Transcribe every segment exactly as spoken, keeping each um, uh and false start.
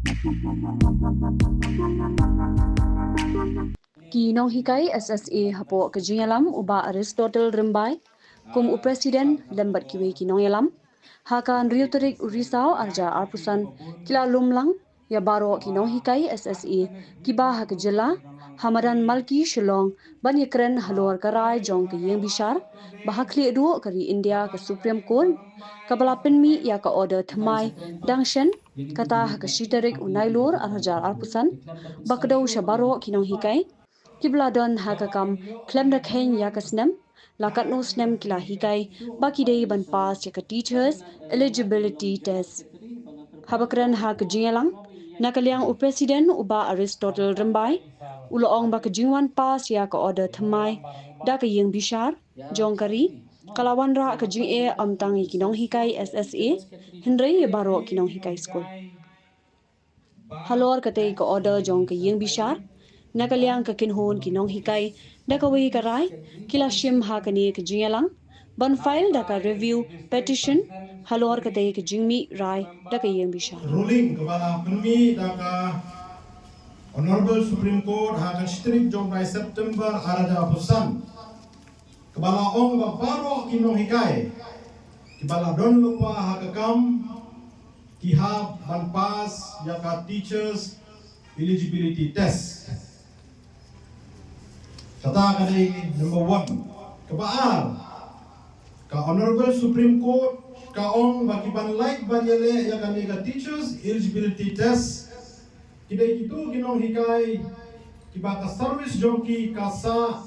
Ki nonghikai S S A hapoh ka jingïalam u Bah Aristotle Rymbai kum u president lem bad kiwei ki nongïalam ha ka hynriew tarik u Risaw arhajar arphew san ki la lum lang ïa baroh ki nonghikai S S A kiba ha ka jylla ha madan Malki Shillong ban ïakren halor ka rai jong ka ïing bishar ba ha khlieh duh ka ri India ka Supreme Court kaba la pynmih ïa ka order thymmai dang shen kata ha ka shi tarik u Nailur arhajar arphew san ba kdew sha baroh ki nonghikai kiba la don ha ka kam khlem da kheiñ ïa ka snem la katno snem ki la hikai ba ki dei ban pass ïa ka teachers eligibility test. Haba kren ha ka jingïalang na ka liang u president u Bah Aristotle Rymbai u la ong ba ka jingwan pass ïa ka order thymmai da ka ïing bishar jong ka ri ka la wanrah ka jingeh ym tang ïa ki nonghikai S S A hynrei ïa baroh ki nonghikai skul. Halor katei ka order jong ka ïing bishar na ka liang ka kynhun ki nonghikai da kawei ka rai ki la shim ha kane ka jingïalang ban file da ka review petition halor katei ka jingmih rai da ka ïing bishar. Ruling kaba la pynmih da ka Honorable Supreme Court ha ka shi tarik jong u bnai September arhajar arphew san kaba la ong ba baroh ki nonghikai kiba la don lypa ha ka kam ki hap ban pass ïa ka teachers eligibility test. Kata ka dei number one. Kaba ar, ka Honorable Supreme Court ka ong ba ki ban lait ban ïaleh ïa kane ka teachers eligibility test ki dei kito ki nonghikai kiba ka service jong ki ka sah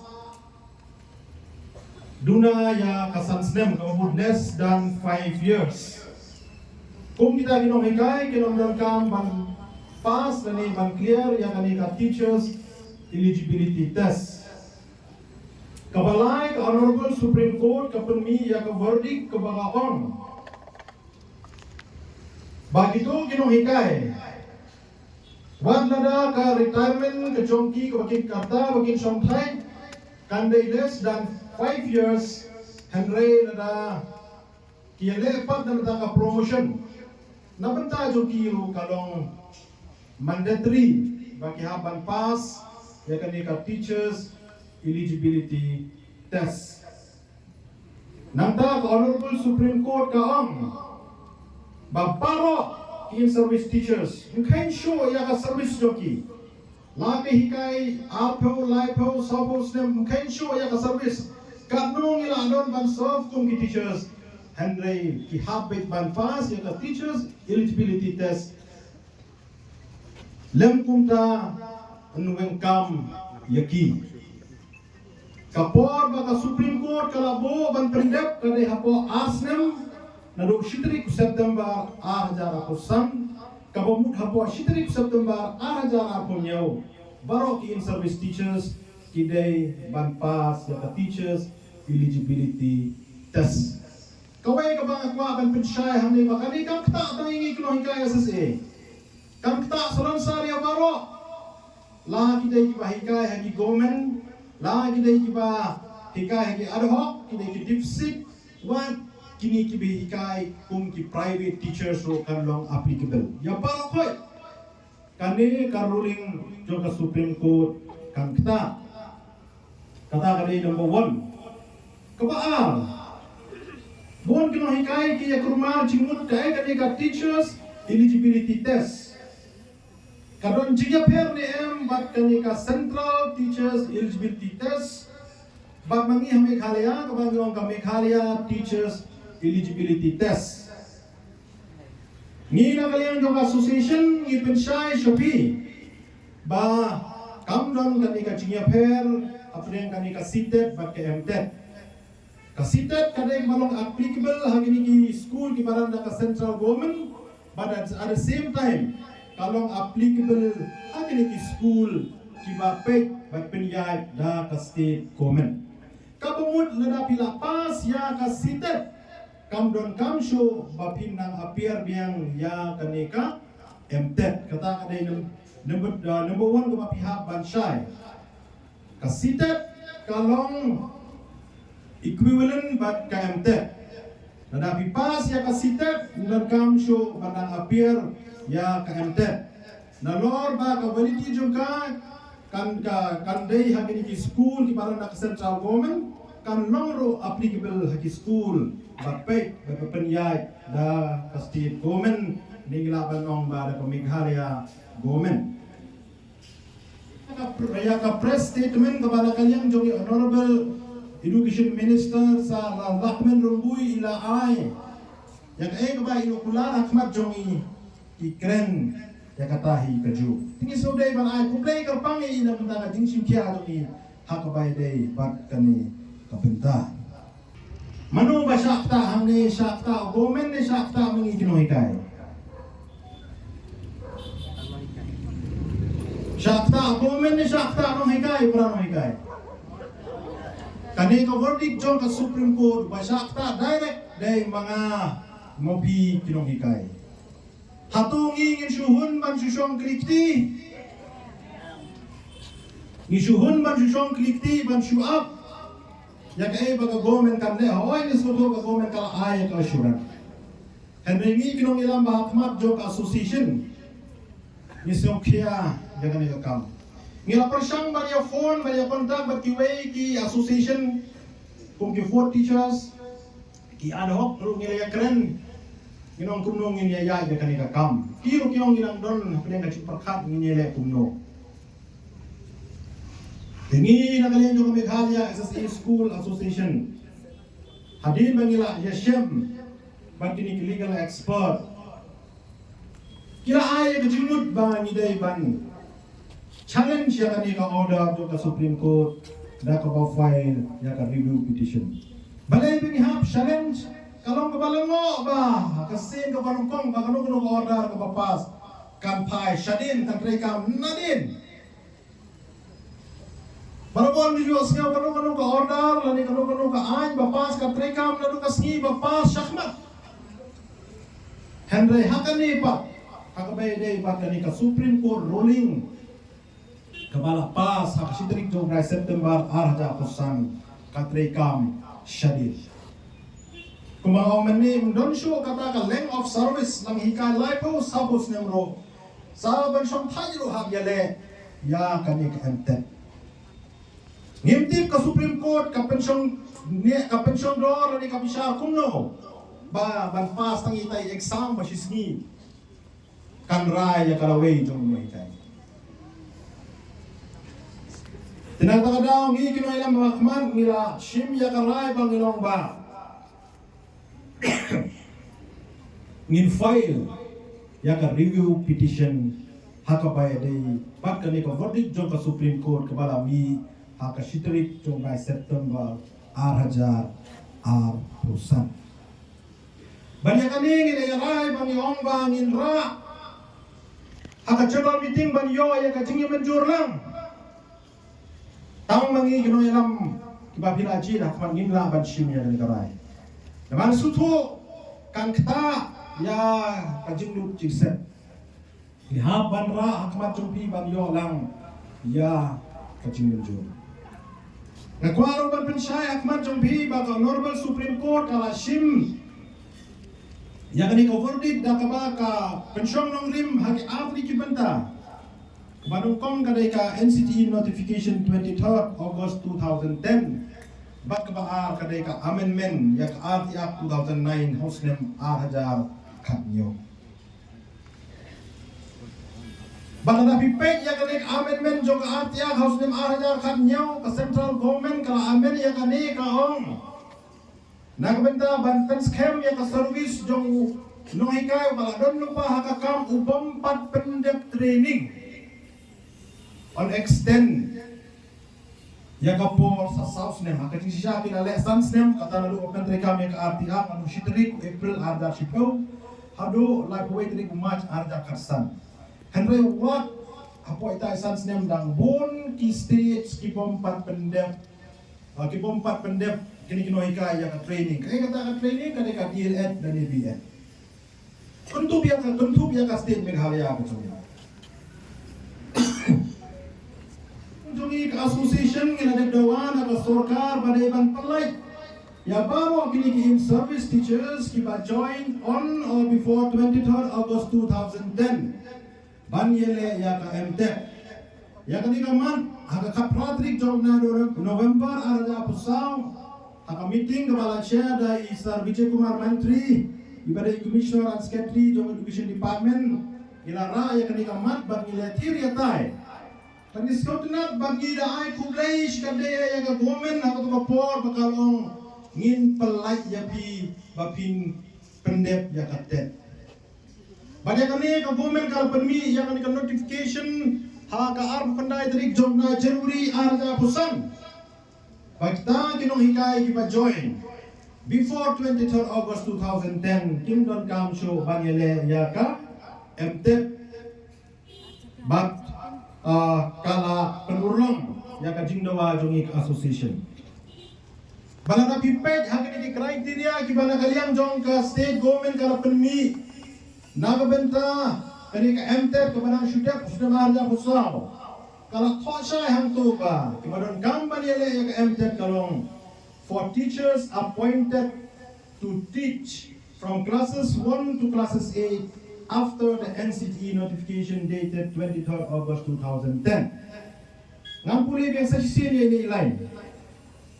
duna ïa ka san snem, kaba mut less than five years. Kum kita ki nonghikai kin ym donkam ban pass lane ban clear ïa kane ka teachers eligibility test. Kaba lai, ka Honorable Supreme Court ka pynmih ïa ka verdict kaba ka ong ba kito ki nonghikai wat lada ka retirement ka jong ki kaba kin kata ba kin shongthait kan dei less than five years, hynrei lada ki ïaleh pat na bynta ka promotion na bynta jong ki ruh ka long mandatory ba ki hap ban pass ïa kane ka teachers eligibility test. Nangta ka Honorable Supreme Court ka ong ba baroh ki in service teachers ym kheiñ shuh ïa ka service jong ki. La ki hikai arphew, laiphew, sawphew snem, ym kheiñ shuh ïa ka service. Katno ngi la don ban serve kum ki teachers, hynrei ki hap beit ban pass ïa ka teachers eligibility test. Lem kumta yn weng kam ïa ki. Ka por ba ka Supreme Court ka la buh ban pyndep ka dei hapoh ar snem, naduh shi tarik September arhajar arphew san, kaba mut hapoh shi tarik September arhajar arphew hynñiew baroh ki in service teachers ki dei ban pass ïa ka teachers eligibility test. Kawei kaba nga kwah ban pynshai hangne ba kane kam ktah tang ïa ngi ki nonghikai S S A. Kam ktah salonsar ïa baroh. La ki dei kiba hikai ha ki government, la ki dei kiba hikai ha ki ad hoc, ki dei ki deficit, wat kine kiba hikai kum ki private teachers ruh kan long applicable ïa baroh khoit. Kane ka ruling jong ka Supreme Court kan ktah. Kata ka dei number one. Kaba ar, bun ki nonghikai ki ïa kulmar jingmut kaei kane ka teachers eligibility test. Ka don jingïapher ne em bad kane ka central teachers eligibility test bad ma ngi ha Meghalaya kaba ngi ong ka Meghalaya teachers eligibility test. Ngi na ka liang jong ka association ngi pynshai sha phi ba kam don kane ka jingïapher hapdeng kane ka CTET bad ka MTET. Ka CTET ka dei ba long applicable ha kine ki skul kiba ran da ka central government, but at, at the same time ka long applicable ha kine ki skul kiba peit bad pynïaid da ka state government. Kaba mut lada phi la pass ïa ka CTET kam don kam shuh ba phin nang appear biang ïa kane ka MTET. Kata ka dei number, number one kaba phi hap ban shai. Ka CTET ka long equivalent bad ka MTET. Lada phi pass ïa ka CTET ym don kam shuh ban nang appear ïa ka MTET. Nalor ba ka validity jong ka kan, ka kan dei ha kine ki skul kiba don na ka central government, kan long ruh applicable ha ki skul ba peit, ba pynïaid da ka state government, ne ngi lah ban ong ba da ka Meghalaya government. Ïa ka press statement kaba na ka liang jong i Honorable Education Minister Sir Lahkmen Rymbui i la ai ïa kaei kaba i la kular ha khmat jong i, i kren ïa kata hi kajuh. Te ngi sngewdei ban ai khublei kyrpang ïa i na ka bynta ka jingshim khia jong i ha kaba ïadei bad kane ka bynta. Mano ba shah ktah hangne, shah ktah u government ne shah ktah ma ngi ki nonghikai? Shah ktah u government ne shah ktah nonghikai, para nonghikai? Kane ka verdict jong ka Supreme Court ba shah ktah direct dei ma nga, ma phi ki nonghikai. Hato ngi ngin shu hun ban shu shong kli kti? Ngi shu hun ban shu shong kli kti ban shu ap ïa kaei ba ka government kan leh? Hooid, ngi sngewthuh ka government ka la ai ïa ka assurance. Hynrei ngi ki nongïalam ba ha khmat jong ka association ngi sngewkhia ïa kane ka kam. Ngi la pyrshang ban ïa phone, ban ïa contact bad kiwei ki association kum ki Fourth Teachers, ki ad hoc ruh ngi la ïa kren. Ngi ong kumno ngin ïa ïaid ïa kane ka kam. Ki ruh ki ong ngi nang don hapdeng ka jingpyrkhat ngin ïa leh kumno. Te ngi na ka liang jong ka Meghalaya S S A School Association, hadien ba ngi la ïa shem bad kine ki legal expert, ki la ai ïa ka jingmut ba ngi dei ban challenge ïa kane ka order jong ka Supreme Court da kaba file ïa ka review petition. Balei ba ngi hap challenge? Ka long kaba lyngngoh ba ha ka sien kaba nyngkong ba kano kano ka order kaba pass kan phai shadien, kan treikam nadien. Barabor ngi ïohsngew kano kano ka order lane kano kano ka aiñ ba pass ka treikam naduh ka sngi ba pass shakhmat. Hynrei ha kane pat, ha kaba ïadei bad kane ka Supreme Court ruling kaba la pass ha ka shi tarik jong u bnai September ar hajar arphew san, ka treikam shadien. Kumba nga ong mynne, ym don shuh kata ka length of service, nang hikai laiphew sawphew snem ruh, sa ban shong thait ruh hap ïaleh ïa kane ka M.Tet. Ngim tip ka Supreme Court ka pynshong ne ka pynshong dor lane ka bishar kumno ba ban pass tang ita i exam ba shi sngi kan rai ïa ka lawei jong u nonghikai. Te na kata ka daw ngi ki nongïalam ba khmat ngi la shim ïa ka rai ba ngi long ba ngin file ïa ka review petition ha kaba ïadei bad kane ka verdict jong ka Supreme Court kaba la mih ha ka shi tarik jong u bnai September ar hajar arphew san. Bad ïa kane ngi la ïa rai ba ngi ong ba ngin rah ha ka general meeting ban ïoh ïa ka jingïamynjur lang. Tang ma ngi ki nongïalam kiba phi la jied ha khmat ngim lah ban shim ïa kane ka rai. Namar sngewthuh kan ktah ïa ka jinglut jingsep. Ngi hap ban rah ha khmat jong phi ban ïoh lang ïa ka jingmynjur. Nga kwah ruh ban pynshai ha khmat jong phi ba ka Honorable Supreme Court ka la shim ïa kane ka verdict da kaba ka pynshong nongrim ha ki artylli ki bynta. Kaba nyngkong ka dei ka N C T E notification twenty-third August two thousand ten. Bad kaba ar ka dei ka amendment ïa ka R T Act two thousand nine ha u snem ar hajar khathynñiew. Bad lada phi peit ïa kane ka amendment jong ka R T Act ha u snem ar hajar khathynñiew, ka central government ka la amend ïa kane, ka ong na ka bynta ban pynskhem ïa ka service jong u nonghikai uba la don lypa ha ka kam u bym pat pyndep training, yn extend ïa ka por sa saw snem. Ha ka jingshisha ki la leh san snem, kata naduh ban treikam ïa ka R T Act, naduh shi tarik u April ar hajar shiphew haduh laiphew wei tarik u March ar hajar khatsan. Hynrei wat hapoh ita i san snem dang bun ki states ki bym pat pyndep, ah, ki bym pat pyndep kine ki nonghikai ïa ka training. Kaei kata ka training? Ka dei ka D.El.Ed lane B.Ed. Kynthup ïa ka, kynthup ïa ka state Meghalaya ka jong ngi. Jong ngi ka association ngi la dep dawa na ka sorkar ba dei ban pynlait ïa baroh kine ki in-service teachers kiba join on or before twenty-third August two thousand ten. ban ïaleh ïa ka M.Tet. Ïa kane ka mat, ha ka khatphra tarik jong u bnai November arhajar arphew saw, ha ka meeting kaba la chair da i Sir Vijay Kumar Mantri, iba dei Commissioner and Secretary jong Education Department, ngi la rah ïa kane ka mat bad ngi la thied ïa tai. Kane sngewtynnat ba ngi da ai khublei shikatdei ïa ka government ha kato ka por ba ka la ong ngin pyllait ïa phi ba phin pyndep ïa ka TET. Bad ïa kane ka government ka la pynmih ïa kane ka notification ha ka arphew khyndai tarik jong u bnai January arhajar arphew san. Ba kita ki nonghikai kiba join before twenty-third August two thousand ten kim donkam shuh ban ïaleh ïa ka M.Tet. Bad, ah, ka la pynurlong ïa ka jingdawa jong ngi ka association. Ba lada phi peit ha kine ki criteria kiba na ka liang jong ka state government ka la pynmih na ka bynta kane ka M.Tet kaba nang shu dep ha u snem arhajar arphew saw. Ka la thoh shai hangto ba kiba donkam ban ïaleh ïa ka M.Tet ka long for teachers appointed to teach from classes one to classes eight after the N C T E notification dated twenty-third August two thousand ten. Ngan pule biang sa shisien ïa ine i line.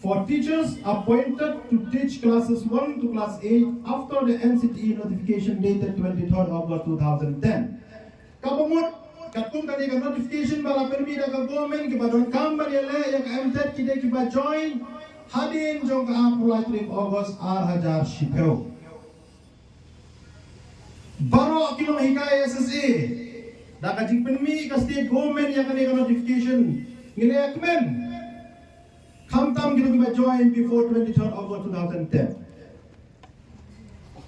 For teachers appointed to teach classes one to class eight after the N C T E notification dated twenty-third August two thousand ten. Kaba mut, katkum kane ka notification ba la pynmih da ka government, kiba donkam ban ïaleh ïa ka M.Tet ki dei kiba join hadien jong ka arphew lai tarik August arhajar shiphew. Baroh ki nonghikai S S A, da ka jingpynmih ka state government ïa kane ka notification, ngi la ïa kmen. Khamtam kito kiba join before twenty-third August two thousand ten.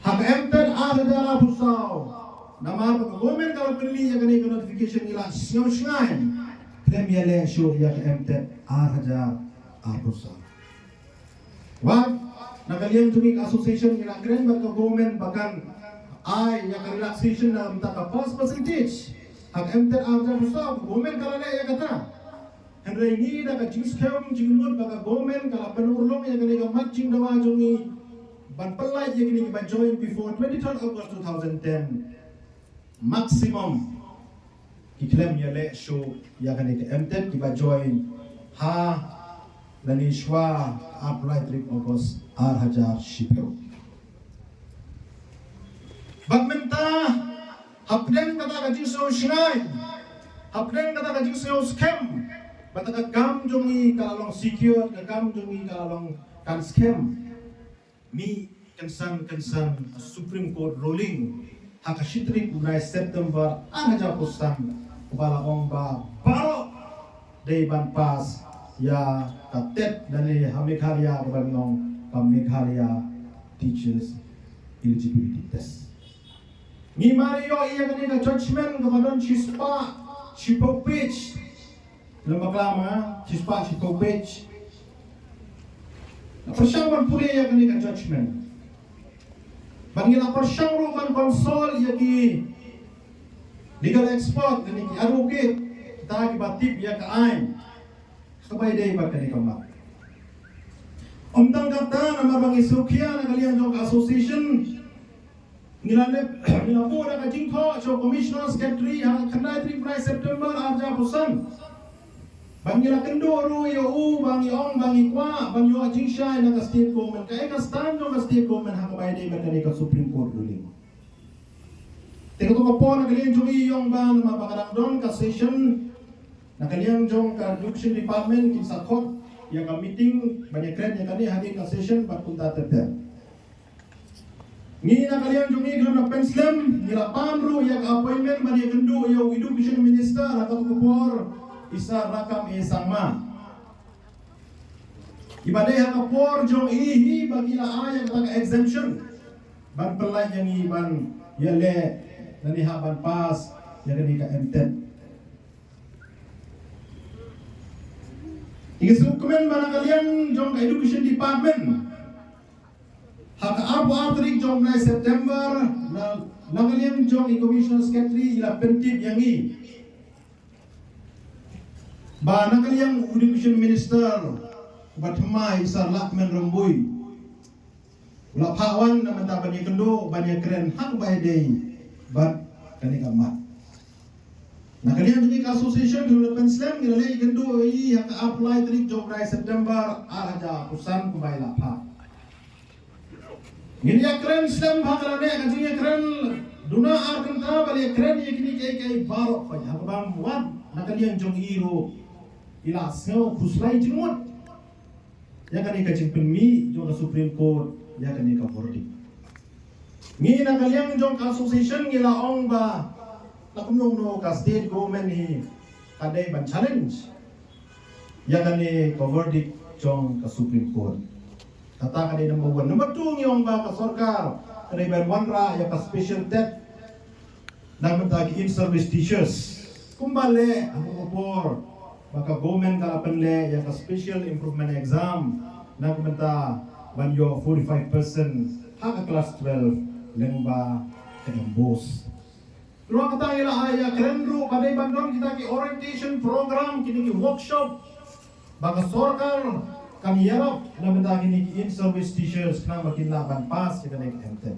Ha ka M.Tet arhajar arphew saw, namar ba ka government ka la pynmih ïa kane ka notification, ngi la sngew shngaiñ khlem ïaleh shuh ïa ka M.Tet arhajar arphew saw. Wat, na ka liang jong ngi ka association ngi la kren bad ka government ba kan ai ïa ka relaxation na ka bynta ka pass percentage ha ka M.Tet arhajar arphew saw, ka government ka la leh ïa kata. Hynrei ngi da ka jingskhem jingmut ba ka government ka la pynurlong ïa kane ka mat jingdawa jong ngi ban pyllait ïa kine kiba join before twenty-third August two thousand ten. Maximum ki khlem ïaleh shuh ïa kane ka M.Tet kiba join ha lane shuwa arphew lai tarik August arhajar shiphew. Bad mynta, hapdeng kata ka jingsngew shngaiñ, hapdeng kata ka jingsngew skhem ba kata ka kam jong ngi ka la long secure, ka kam jong ngi ka la long kan skhem. Mih kynsan kynsan Supreme Court ruling ha ka shi tarik u bnai September arhajar arphew san, uba la ong ba baroh dei ban pass ïa ka TET lane ha Meghalaya kaba ngi ong ka Meghalaya Teachers Eligibility Test. Ngi mar ïoh ïa kane ka judgment kaba don shispah shiphew page. Lem bakla ma nga, shispah shiphew page. Nga pyrshang ban pule ïa kane ka judgment. Bad ngi la pyrshang ruh ban consult ïa ki legal expert, kine ki advocate, kita kiba tip ïa ka aiñ. Kaba ïadei bad kane ka mat. Ym tang kata, namar ba ngi sngewkhia na ka liang jong ka association, ngi la lep, ngi la buh da ka jingthoh sha u Commissioner Secretary ha ka khyndai tarik bnai September arhajar arphew san. Ba ngi la kynduh ruh ïa u, ba ngi ong, ba ngi kwah ban ïoh jingshai na ka state government. Kaei ka stand jong ka state government ha kaba ïadei bad kane ka Supreme Court ruling. Te kato ka por na ka liang jong ngi ïong ba namar ba ka dang don ka session na ka liang jong ka Education Department, kin sa khot ïa ka meeting ban ïakren ïa kane hadien ka session bad kumta ter ter. Ngi na ka liang jong ngi khlem da pynslem, ngi la pan ruh ïa ka appointment ban ïakynduh ïa u Education Minister ha kato ka por, i Sir Rakkam A Sangma. Iba dei ha ka por jong i hi ba ngi la ai ïa kata ka exemption ban pyllait ïa ngi ban ïaleh lane hap ban pass ïa kane ka M.Tet. Ngi sngewkmen ba na ka liang jong ka Education Department, ha ka arphew ar tarik jong u bnai September, na, na ka liang jong i Commissioner Secretary i la pyntip ïa ngi ba na ka liang u Education Minister uba thymmai, i Sir Lahkmen Rymbui, u la phah wan na bynta ban ïakynduh, ban ïakren ha kaba ïadei bad kane ka mat. Na ka liang jong ngi ka association, ki la pynslem, ngi la leit kynduh ïa i ha ka arphew lai tarik jong u bnai September ar hajar arphew san, kumba i la phah. Ngin ïa kren slem ha ka lane ka jingïakren duna ar kynta, ba la ïakren ïa kine kiei kiei baroh, peit ha kaba wan na ka liang jong i ruh i la sngew khuslai jingmut ïa kane ka jingpynmih jong ka Supreme Court ïa kane ka verdict. Ngi na ka liang jong ka association ngi la ong ba la kumno kumno ka state government hi ka dei ban challenge ïa kane ka verdict jong ka Supreme Court. Kata ka dei number one. Number two, ngi ong ba ka sorkar ka dei ban wanrah ïa ka special TET na ka bynta ki in-service teachers. Kumba leh ha ka por ba ka government ka la pynleh ïa ka special improvement exam na ka bynta ban ïoh forty-five percent ha ka class twelve lyngba ka MBOSE. Ruh kata ngi la ai ïakren ruh ba dei ban don kita ki orientation program, kine ki workshop ba ka sorkar kan ïarap na bynta kine ki in-service teachers khnang ba kin lah ban pass ïa kane ka MTET.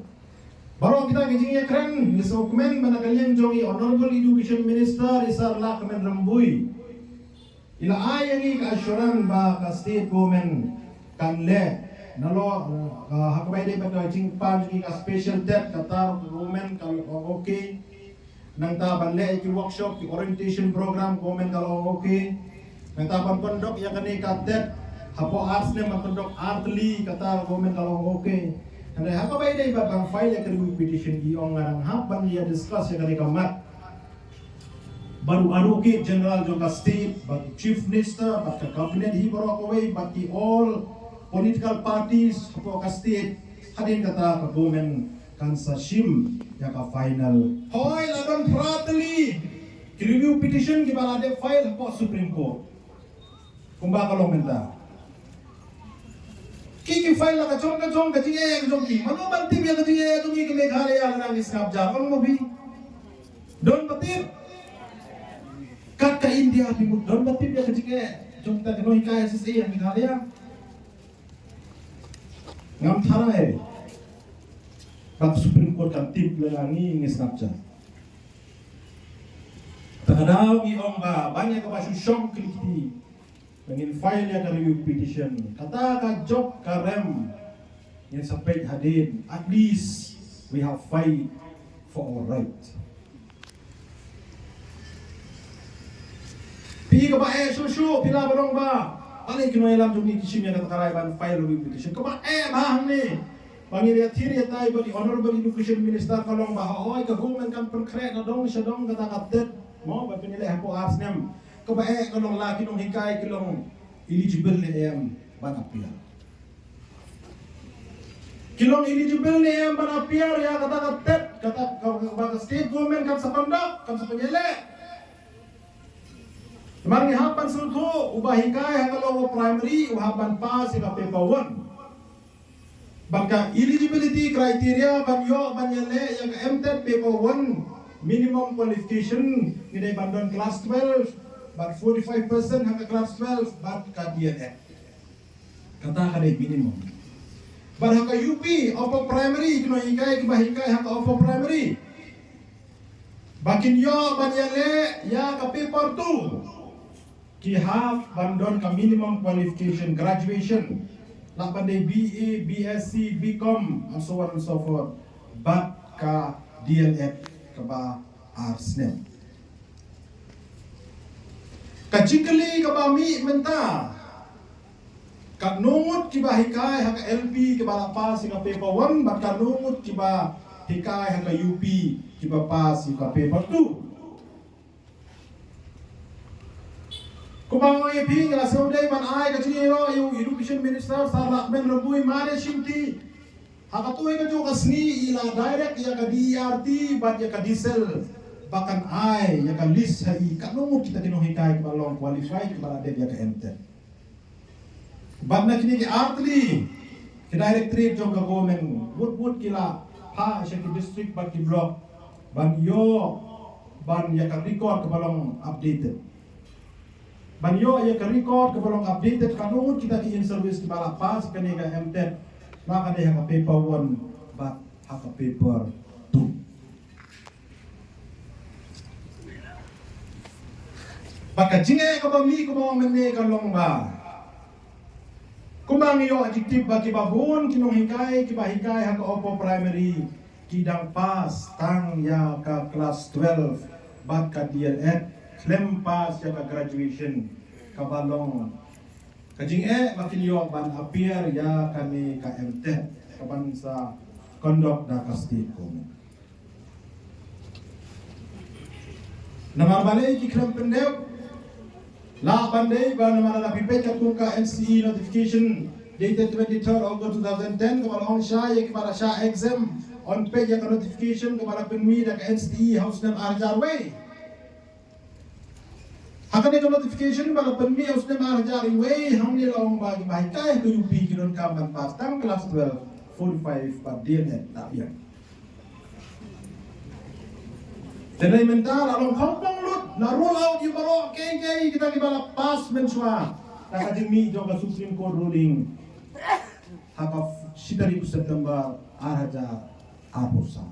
Baroh kita ki jingïakren ngi sngewkmen ba na ka liang jong i Honorable Education Minister i Sir Lahkmen Rymbui, i la ai ïa ngi ka assurance ba ka state government kan leh nalor, uh, ha kaba ïadei bad ka jingpan jong ngi ka special TET, kata ka government ka ong okay. Nangta ban leh ki workshop, ki orientation program, government ka la ong okay. Nangta ban conduct ïa kane ka TET hapoh ar snem, ban conduct ar tylli, kata government ka la ong okay. Hynrei ha kaba ïadei bad ban file ïa ka review petition, i ong nga dang hap ban ïa discuss ïa kane ka mat bad u Advocate General jong ka state, bad u Chief Minister, bad ka cabinet hi baroh kawei, bad ki all political parties hapoh ka state. Hadien kata ka government kan sa shim ïa ka final. Hooid, la don phra tylli ki review petition kiba la dep file hapoh Supreme Court. Kumba ka long mynta, ki ki file la ka jong ka jong ka jingeh ka jong ki. Mano ban tip ïa ka jingeh jong ki ka Meghalaya, ka dang ngi sngap jar ong mo phi. Don ba tip? Kat ka India phi mut don ba tip ïa ka jingeh jong kita ki nonghikai SSA ha Meghalaya? Ngam tharai ba ka Supreme Court kan tip lada ngi ngi sngap jar. Ta ka daw ngi ong ba ban ïa kaba shu shong kylli kti ba ngin file ïa ka review petition, kata ka jop ka rem ngin sa peit hadien. At least we have fight for our right. Phi kaba eh shuh shuh phi lah ban ong ba balei ki nongïalam jong ngi ki shim ïa kata ka rai ban file review petition. Kaba eh bha hangne ba ngin ïathir ïatai bad i Honorable Education Minister ka long ba hooid ka government kan pynkhreh na dong sha dong kata ka TET mo ba pynleh hapoh ar snem. Kaba eh ka long la ki nonghikai ki long eligible ne em ban appear. Ki long eligible ne em ban appear ïa kata ka TET, kata ka, ba ka state government kan sa conduct, kan sa pynïaleh. Namar ngi hap ban sngewthuh, uba hikai ha ka lower primary u hap ban pass ïa ka paper one. Bad ka eligibility criteria ban ïoh ban ïaleh ïa ka MTET paper one, minimum qualification ngi dei ban don class twelve bad forty-five percent ha ka class twelve bad ka D.El.Ed. Kata ka dei minimum. Bad ha ka U P, upper primary, ki nonghikai kiba hikai ha ka upper primary, ba kin ïoh ban ïaleh ïa ka paper two, ki hap ban don ka minimum qualification, graduation, lah ban dei B A, B Sc, B Com and so on and so forth. Bad ka D.El.Ed kaba ar snem. Ka jingkylli kaba mih mynta, katno ngut kiba hikai ha ka L P kiba la pass ïa ka paper one bad katno ngut kiba hikai ha ka U P kiba pass ïa ka paper two? Kumba nga ong ïa phi, nga la sngewdei ban ai ka jingïaroh ïa u Education Minister Sir Lahkmen Rymbui mane shimti. Ha katu ka juh ka sngi i la direct ïa ka D E R T bad ïa ka DSEL ba kan ai ïa ka list ha i katno ngut kita ki nonghikai kiba long qualified kiba la dep ïa ka MTET. Bad na kine ki artylli ki directorate jong ka government, wut wut ki la phah sha ki district bad ki block ban ïoh ban ïa ka record kaba long updated. Ban ïoh ïa ka record kaba long updated, katno ngut kita ki in service kiba la pass kane ka MTET, la ka dei ha ka paper one bad ha ka paper two. Ba ka jingeh kaba mih kaba mynne ka long ba kumba ngi ïoh jingtip ba kiba bun ki nonghikai kiba hikai ha ka Upper Primary ki dang pass tang ïa ka class twelve bad ka D L Ed, khlem pass ïa ka graduation, kaba long ka jingeh ba kin ïoh ban appear ïa kane ka M.Tet kaban sa conduct da ka state government. Namar balei ki khlem pyndep? Lah ban dei ba namar lada phi peit katkum ka N C E notification dated twenty-third August two thousand ten, kaba la ong shai ïa kiba la shah exam, yn peit ïa ka notification kaba la pynmih da ka N C E ha u snem ar hajar wei. Ha kane ka notification ba la pynmih ha u snem ar hajar wei, hangne la ong ba kiba hikai ha ka U P ki donkam ban pass tang class twelve, forty-five bad D L Ed, la biang. Te mynta la long khongpong lut, la rule out ïa baroh kiei kiei kita kiba la pass mynshuwa da ka jingmih jong ka Supreme Court ruling ha ka shi tarik u September ar hajar arphew saw.